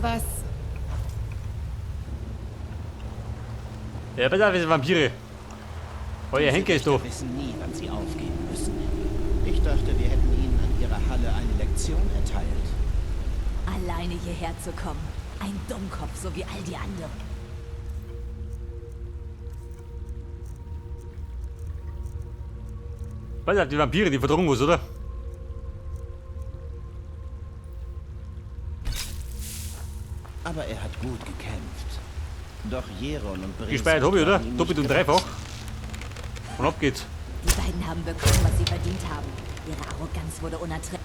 Was? Ja, besser, wir sind Vampire. Euer Henker ist Diese da. Wächter wissen nie, wann sie aufgeben müssen. Ich dachte, wir hätten ihnen an ihrer Halle eine Lektion erteilt. Alleine hierher zu kommen. Ein Dummkopf, so wie all die anderen. Pass auf, die Vampire, die verdrungen was, oder? Aber er hat gut gekämpft. Doch Jeron und Bres Gespeichert hab ich, oder? waren ihm Doppelt nicht und dreifach. gewachsen. Und ab geht's. Die beiden haben bekommen, was sie verdient haben. Ihre Arroganz wurde unerträglich.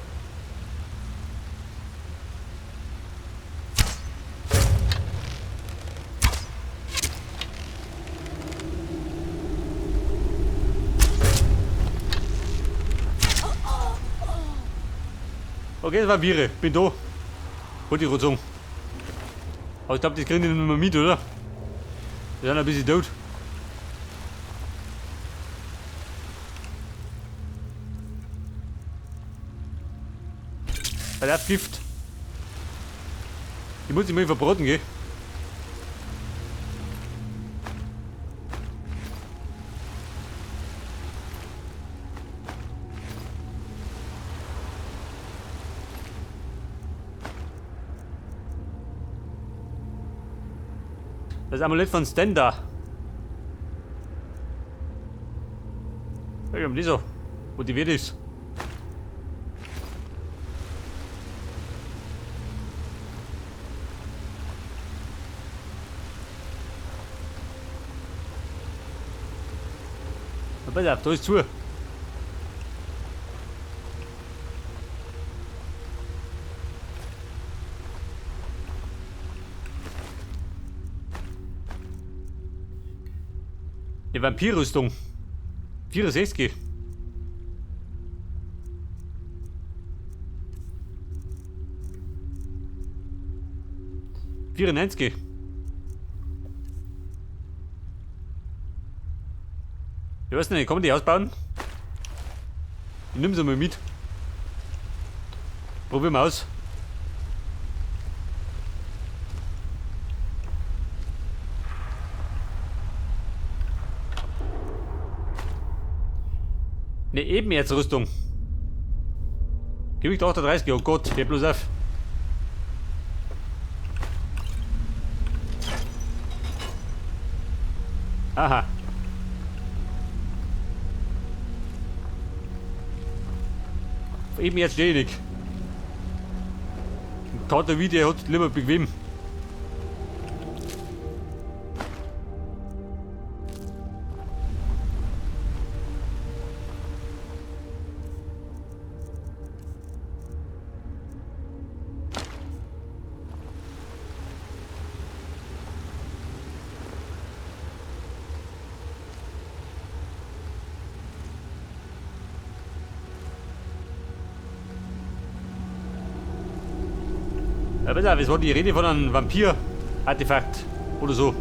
Okay, das Vampire. Bin da. Wollte ich gerade sagen. Aber ich glaub, das kriegen die nicht mehr mit, oder? Die sind ein bisschen tot. Weil der hat Gift. Ich muss ihn mal verbraten, gell? Das Amulett von Stendarr. Ja, die so motiviert ist. Na, pass auf, da ist zu. Die Vampirrüstung. 64. 94. Ich weiß nicht, kann man die ausbauen? Ich nehme sie mal mit. Probieren wir aus. Ne, Ebenerzrüstung. Gewicht 38, oh Gott, hör bloß auf. Aha. Eben jetzt stehe ich nicht. Ein Kater wie der hat lieber bequem. Ja, pass auf, es war die Rede von einem Vampir-Artefakt oder so.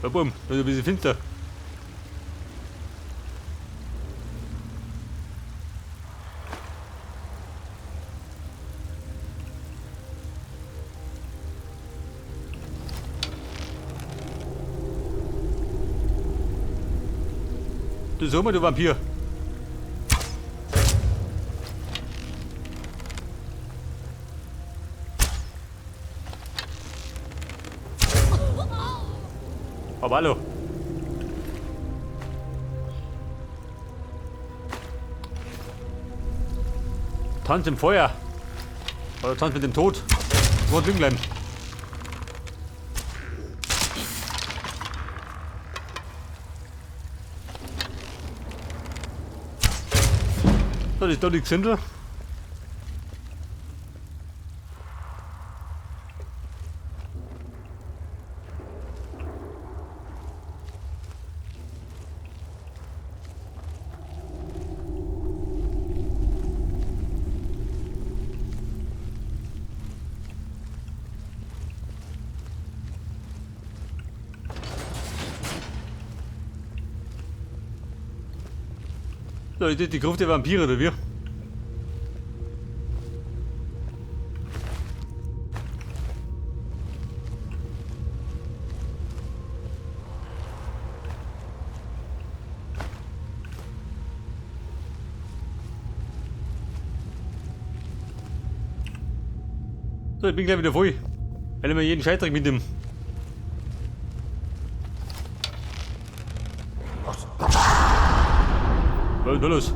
Ja, bumm, da ist ein bisschen finster. Du sag mal, du Vampir. Aber hallo. Tanz im Feuer. Oder Tanz mit dem Tod. Wo drin bleiben. So, das ist da die Gesindel. So, ist das die Gruft der Vampire, oder wie? So, ich bin gleich wieder voll. Weil ich mir jeden Scheißdreck mitnehme. Was ist denn da los?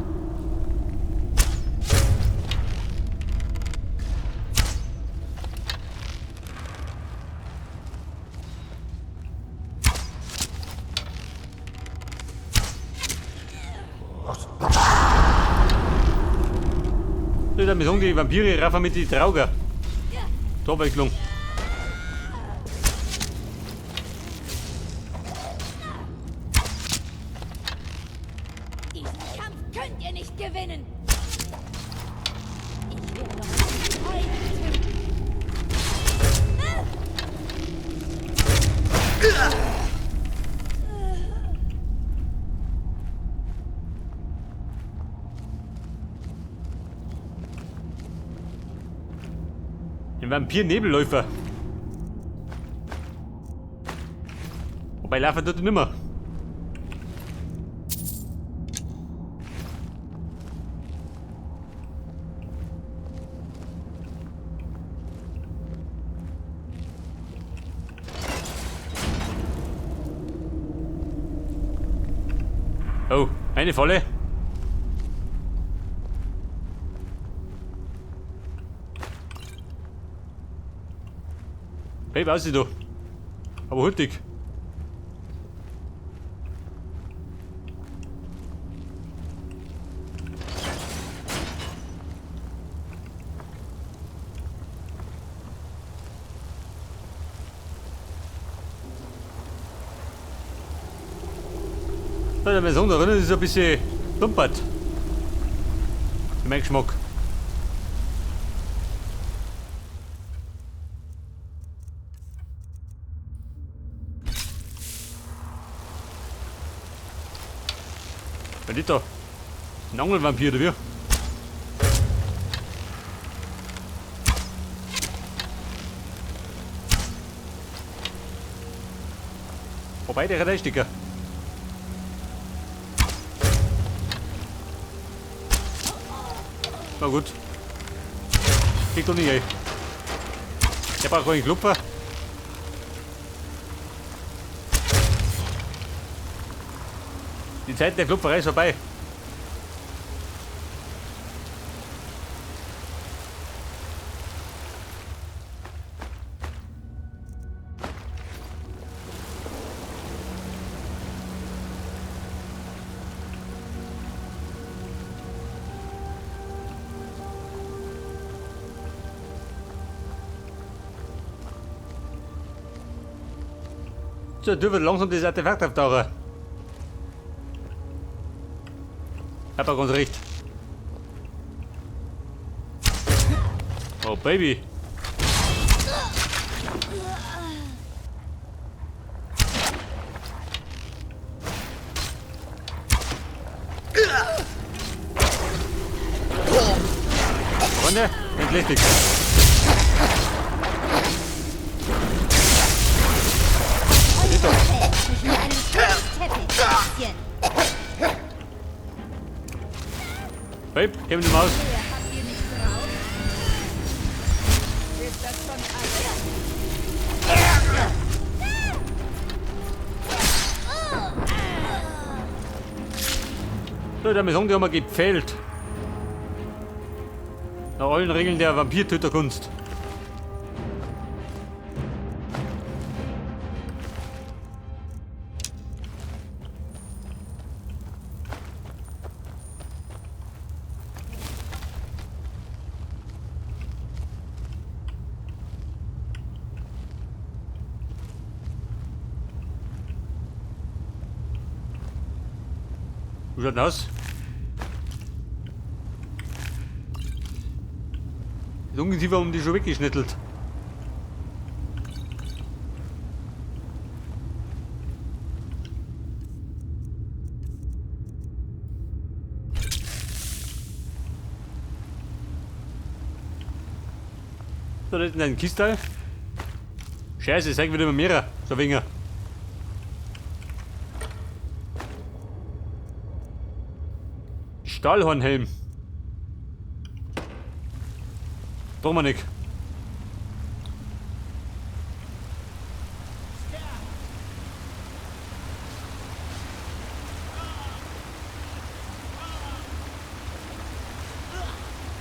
So, ich würde sagen, die Vampire raffen mit die Trauger. Torwicklung. Diesen Kampf könnt ihr nicht gewinnen. Ich werde euch heute töten. Ein Vampir-Nebelläufer. Wobei laufen tut er nimmer. Oh, eine volle. Hey, was ist da? Aber hurtig. So, der Maison da drinnen ist ein bisschen dumpert. Für meinen Geschmack. Was ist da? Ein Angelvampir oder wie? Wobei, der hat Einstecker. Na gut. Kriegt doch nicht ein. Der braucht keinen Klopfer. Die Zeit der Klopferei ist vorbei. So, du wird langsam das Artefakt auftauchen. Hab auch ganz recht. Oh, Baby. Freunde, entlästig. Babe, geh mit dem Maus. So, der Maison, die haben wir gepfählt. Nach allen Regeln der Vampirtöterkunst. Wie schaut denn aus? Das Ungeziefer haben die schon weggeschnittelt. So, da ist ein Kistal. Scheiße, ich sag wieder immer mehrer. So wenig. Stahlhornhelm. Brauchen wir nicht.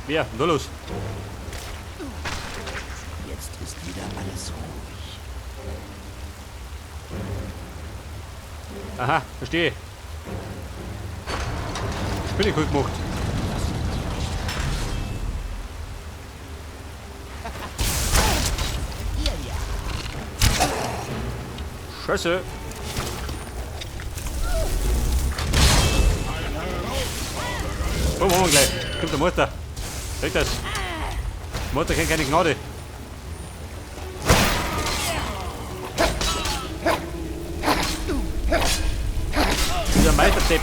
Wer? Da los. Jetzt ist wieder alles ruhig. Aha, verstehe. Spinne gut gemacht. Scheiße. Oh, machen wir gleich. Kommt der Mutter. Kriegt das. Mutter kennt keine Gnade. Dieser Meisterdepp.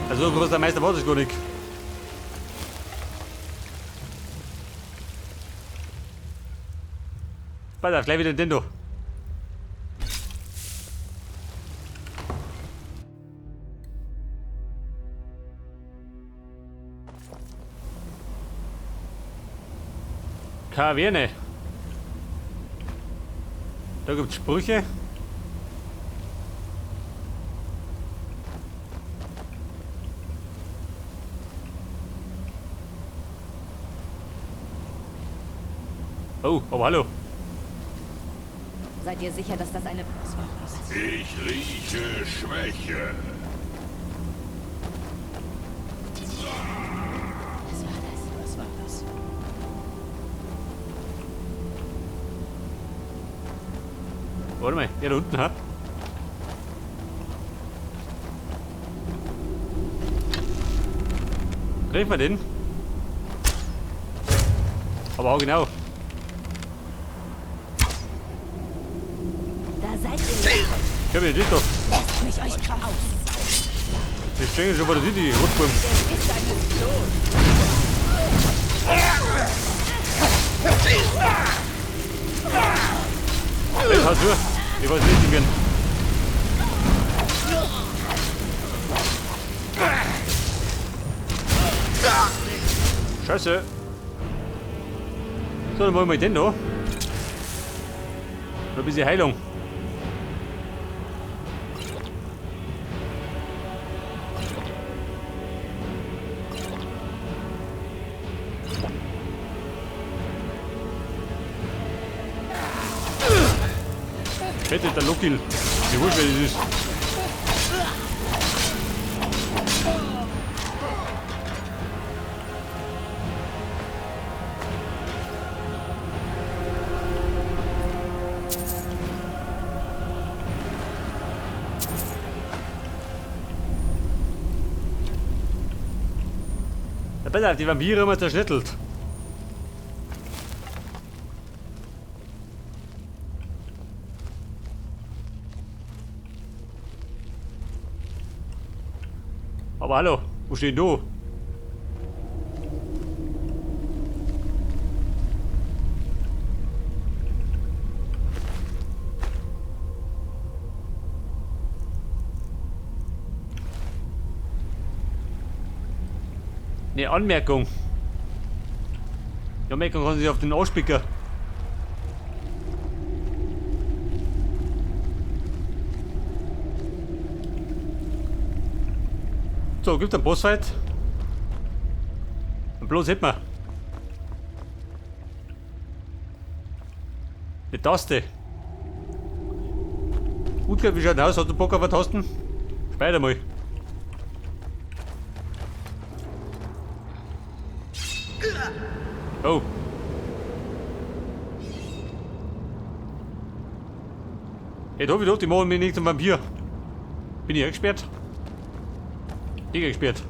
Also so groß der Meister war das gar nicht. Pass auf, gleich wieder Nintendo. Kaverne. Da gibt's Sprüche. Oh, aber hallo. Seid ihr sicher, dass das eine... Was war das? Ich rieche Schwäche. Was war das? Was war das? Warte mal, der da unten, ha? Treffen wir den? Aber auch genau. Da seid ihr. Ich hab ja das doch. Lasst mich euch aus. Die stehen schon vor der City, Rotbuben. Der ist eines Klos. Ich hau zu. Ich weiß nicht, ich bin. Scheiße. So, dann wollen wir den da. Noch ein bisschen Heilung. Fette der Lokil. Mir wurscht, wer das ist. Ja, pass auf, die Vampire haben wir zerschnittelt. Aber hallo, wo steht du? Eine Anmerkung. Die Anmerkung kann sich auf den Arschpicker. So, gibt's einen Bossfight? Und bloß hätten wir. Eine Taste. Utgard, wie schaut denn aus? Hast du Bock auf eine Tasten? Speider mal. Oh. Hey, hoffe ich doch, die machen mich nicht zum Vampir. Bin ich eingesperrt? Ich gesperrt.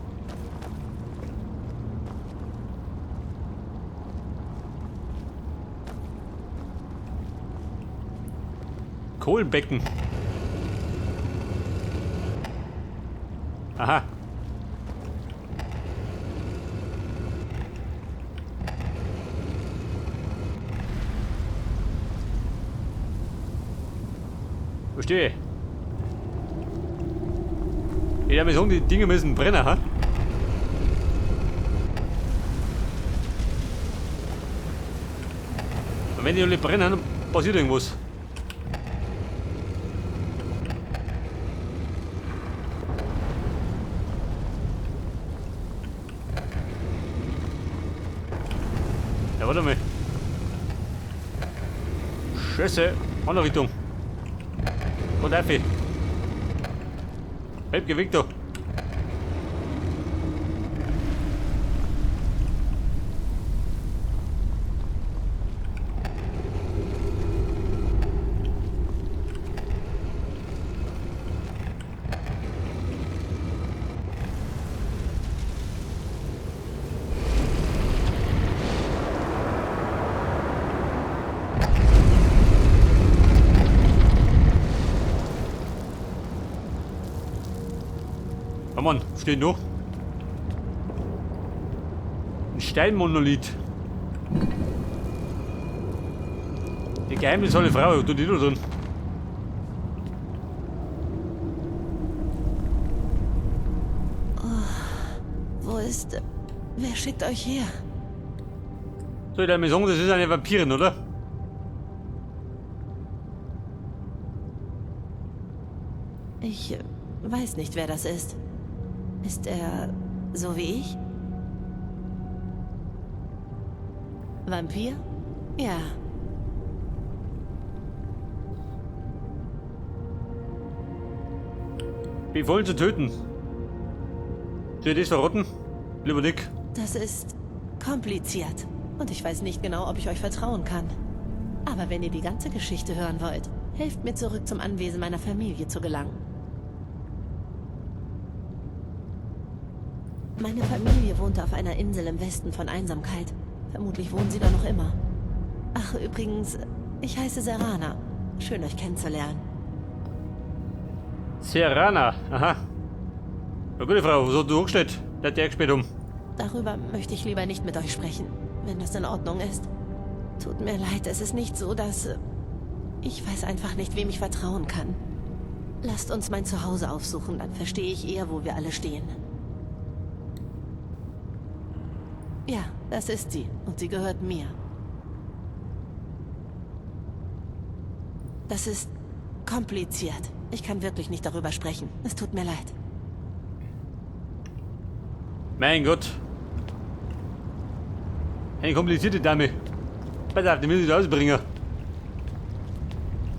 Kohlenbecken. Aha. Verstehe. Ich darf mir sagen, die Dinge müssen brennen, ha? Und wenn die alle brennen, dann passiert irgendwas. Ja, warte mal. Scheiße, andere Richtung. Und Effi. Help, geh weg da. Oh Mann, steht noch. Ein Steinmonolith. Die geheimnisvolle Frau, tut die da drin. Oh, wo ist... Wer schickt euch her? So, ich darf mir sagen, das ist eine Vampirin, oder? Ich weiß nicht, wer das ist. Ist er so wie ich? Vampir? Ja. Befohlen zu töten. Soll ich das verrotten? Lieber Nick. Das ist kompliziert. Und ich weiß nicht genau, ob ich euch vertrauen kann. Aber wenn ihr die ganze Geschichte hören wollt, helft mir zurück zum Anwesen meiner Familie zu gelangen. Meine Familie wohnte auf einer Insel im Westen von Einsamkeit. Vermutlich wohnen sie da noch immer. Ach, übrigens, ich heiße Serana. Schön, euch kennenzulernen. Serana, aha. Na gute Frau, was hast du angestellt? Der hat der gespielt um. Darüber möchte ich lieber nicht mit euch sprechen, wenn das in Ordnung ist. Tut mir leid, es ist nicht so, dass... Ich weiß einfach nicht, wem ich vertrauen kann. Lasst uns mein Zuhause aufsuchen, dann verstehe ich eher, wo wir alle stehen. Ja, das ist sie. Und sie gehört mir. Das ist kompliziert. Ich kann wirklich nicht darüber sprechen. Es tut mir leid. Mein Gott. Eine komplizierte Dame. Pass auf, die müssen ich rausbringen.